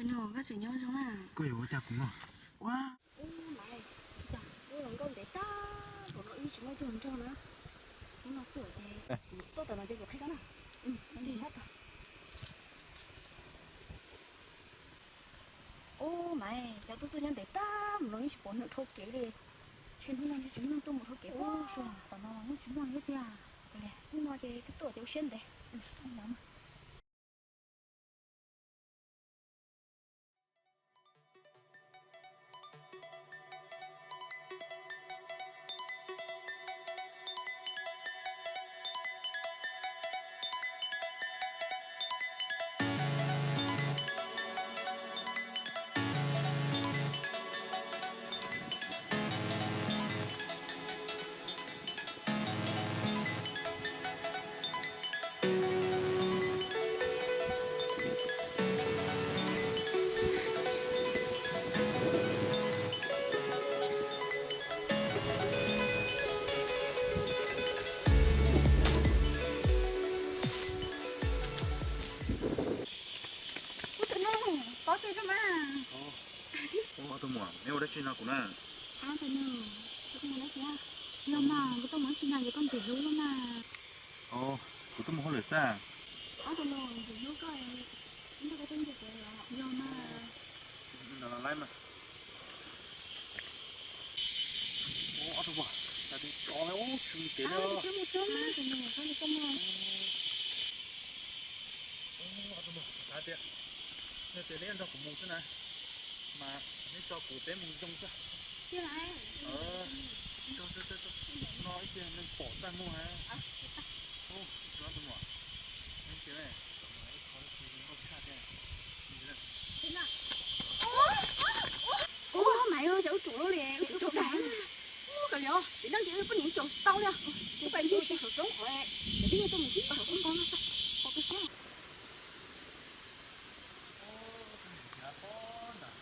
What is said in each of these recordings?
No, koj tseem nyob zoo na? Koj yuav ua cas kuv no? Ua, ub, Maiv, cas wb los nkauj ntev tag npaum no wb tsis muaj ib tug nrog na. Hnub no tuaj ces kuv tuaj tom no ces kuv qhia koj na. Ub, Maiv, cas tuaj tuaj nyob ntev tag npaum no yeej tsis pom Nuj dhau kev li. Ntshe hnub no ntshe tsis muaj neeg tuaj mus dhau kev puag saum tom no yeej tsis muaj li tiag. Hnub no ces twb tuaj ces ua siab ntev. Ub, tus nus, paub tus zoo mas. Ub, ob tug muam, neb ua dab tsi no kuv na? Ob tug nus, kuv tuaj mus dab tsi? Yog mas, kuv tuaj mus dab tsi na, yog koj ntxim hlub mas. Kuv tuaj mus hauj lwm xwb. Ob tug nus, ntxim hlub koj, nrog koj tuaj ntxim hlub los yog mas. Ntawd los laib mas. Ub, ob tug muam, cas tus tsov no ub tsis mus kev li. Ub, ob tug muam, kuv xav tias yog tias neb nrog kuv mus xwb na, mas neb tso kuv peb mus zoo xwb. No ib ce neeg pom txaj muag na. Ub, ob tug muam, neb cia, ib qho ib ce zoo nkauj tshaj thiab. Ub, Maiv, cas wb tsum lub li, wb tsum rau daim. Ub, kav liam, txiv neej ces wb poj niam caum tsis tau li. Wb pais ncig si saum roob qhov, ces twb yog tuaj mus tib saum roob ko no xwb, pom peb xwb. Qhov nram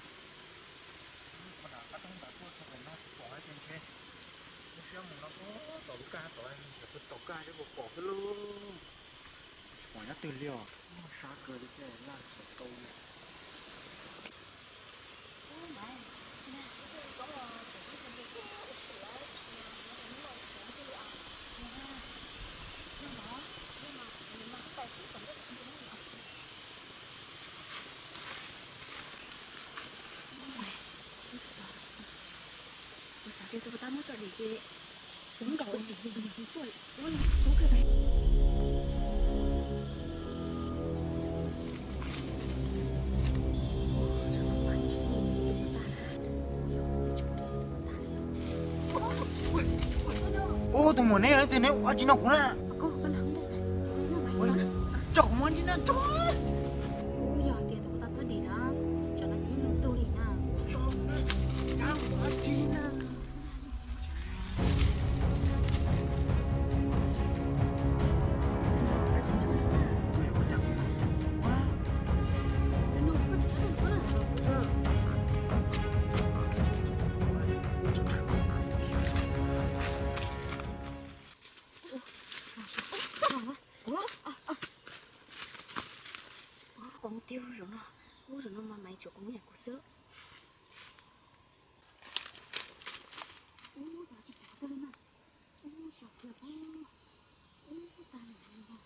qab roob ntawd tuaj txog pem no tsis pom ces ntshe lub siab mus no puag tom lub kaj tod, txawm puag tom kaj seb puas pom xwb lauj. Tsis pom nyob twg li os, sab kawg li thiab laj tsis tau li. Kuv xav tias tus puas tab muab tso dim ces kuv nkaus dim li kuv tuaj ua li kuv kawg pais. Ub, tus muam, neb yog leej twg, neb ua dab tsi no kuv na? Tso kuv mus ntsis na, tso. Ub, yog tias tus puas tab txhob dim na, tsam no kuv yeej mus tu li na. Tso, ua dab tsi na? Qoos tiag, zaum no, ub, zaum no mas Maiv tsuas qoos yam kuv xwb. Ub, tsis pom tag li na. Ub, sab kawg, ub, tag li na.